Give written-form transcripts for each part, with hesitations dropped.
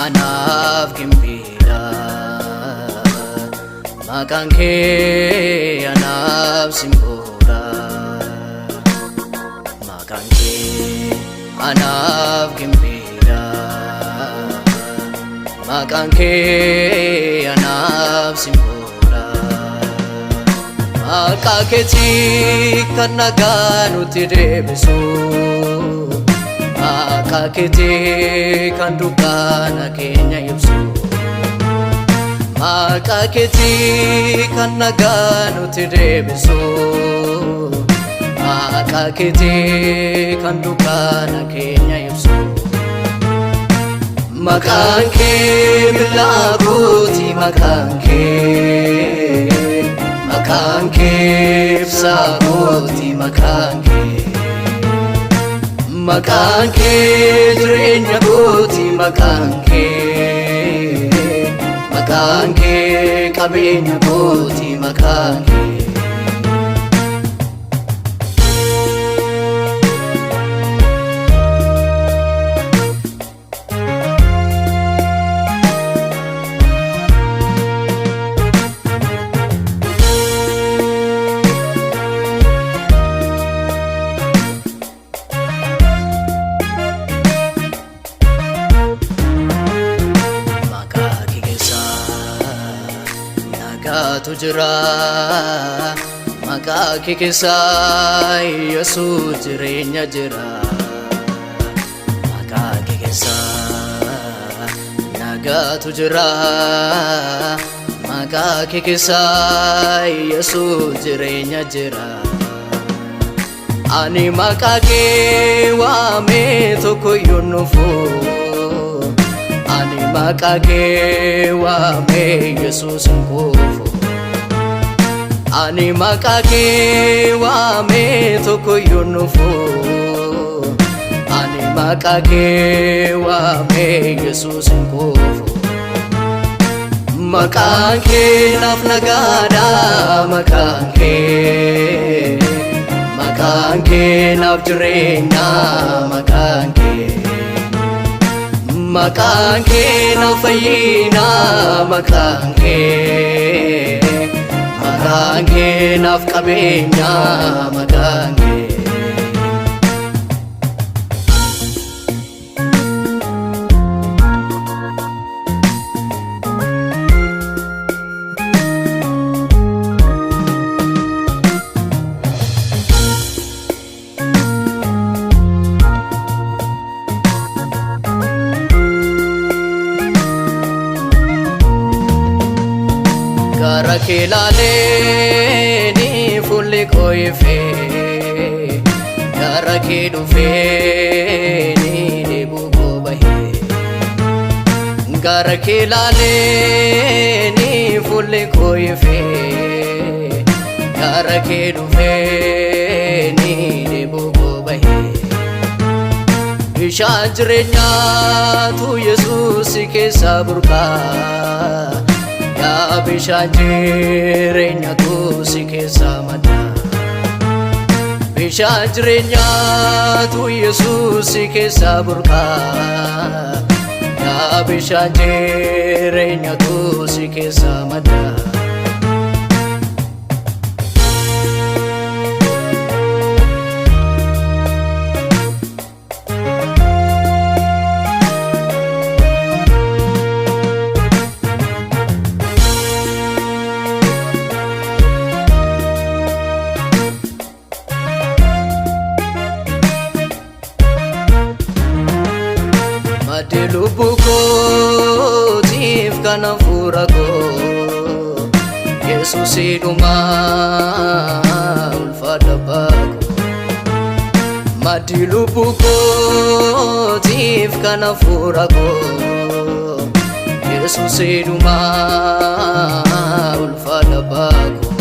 anaaf gimbiidha. Maqaan kee anaaf simboodha. Maqaan kee anaaf gimbiidha. Maqaan kee anaaf simboodha. Maqaa keetii kan nagaa nutti deebisu. Maqaa keetii kan dukkana keenya ibsu. Maqaa keetii kan nagaa nutti deebisu. Maqaa keetii kan dukkana keenya ibsu. Maqaan kee billaa kooti, maqaan kee. Maqaan kee ibsaa kooti, maqaan kee. Maqaan kee jireenya kooti, maqaan kee. Maqaan kee qabeenya kooti, maqaan kee. Maqaa kee keessa nagaatu jira. Maqaa kee keessa, Yesuus, jireenya jira. Maqaa kee keessa nagaatu jira. Maqaa kee keessa, Yesuus, jireenya jira. Ani maqaa kee waamee tokko iyyuu nufu. Ani maqaa kee waamee, Yesuus, hin kufu. Ani maqaa kee waamee tokko iyyuu nufu. Ani maqaa kee waamee, Yesuus, hin kufu. Maqaan kee naaf nagaadha, maqaan kee. Maqaan kee naaf jireenya, maqaan kee. Maqaan kee naaf fayyina, maqaan kee. Maqaan kee naaf qabeenya, maqaan kee. Gara kee laalee fuulli koo ifee, gara kee dhufee dheebuu koo bahee. Gara kee laalee fuulli koo ifee, gara kee dhufee dheebuu koo bahee. Bishaan jireenyaatu Yesuus keessaa burqaa. Yaa bishaan jireenyaatu si keessaa madda. Bishaan jireenyaatu Yesuus keessaa burqaa. Yaa bishaan jireenyaatu si keessaa madda. Maddi lubbuu kootiif kan hafuura koo, Yesuusii dhumaa, ulfaadha baakoo. Maddi lubbuu kootiif kan hafuura koo, Yesuusii dhumaa, ulfaadha baakoo.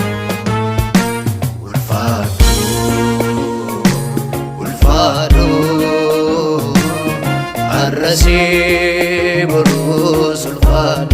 Ulfaadhu, ulfaadhu, har'asii boruus ulfaadhu.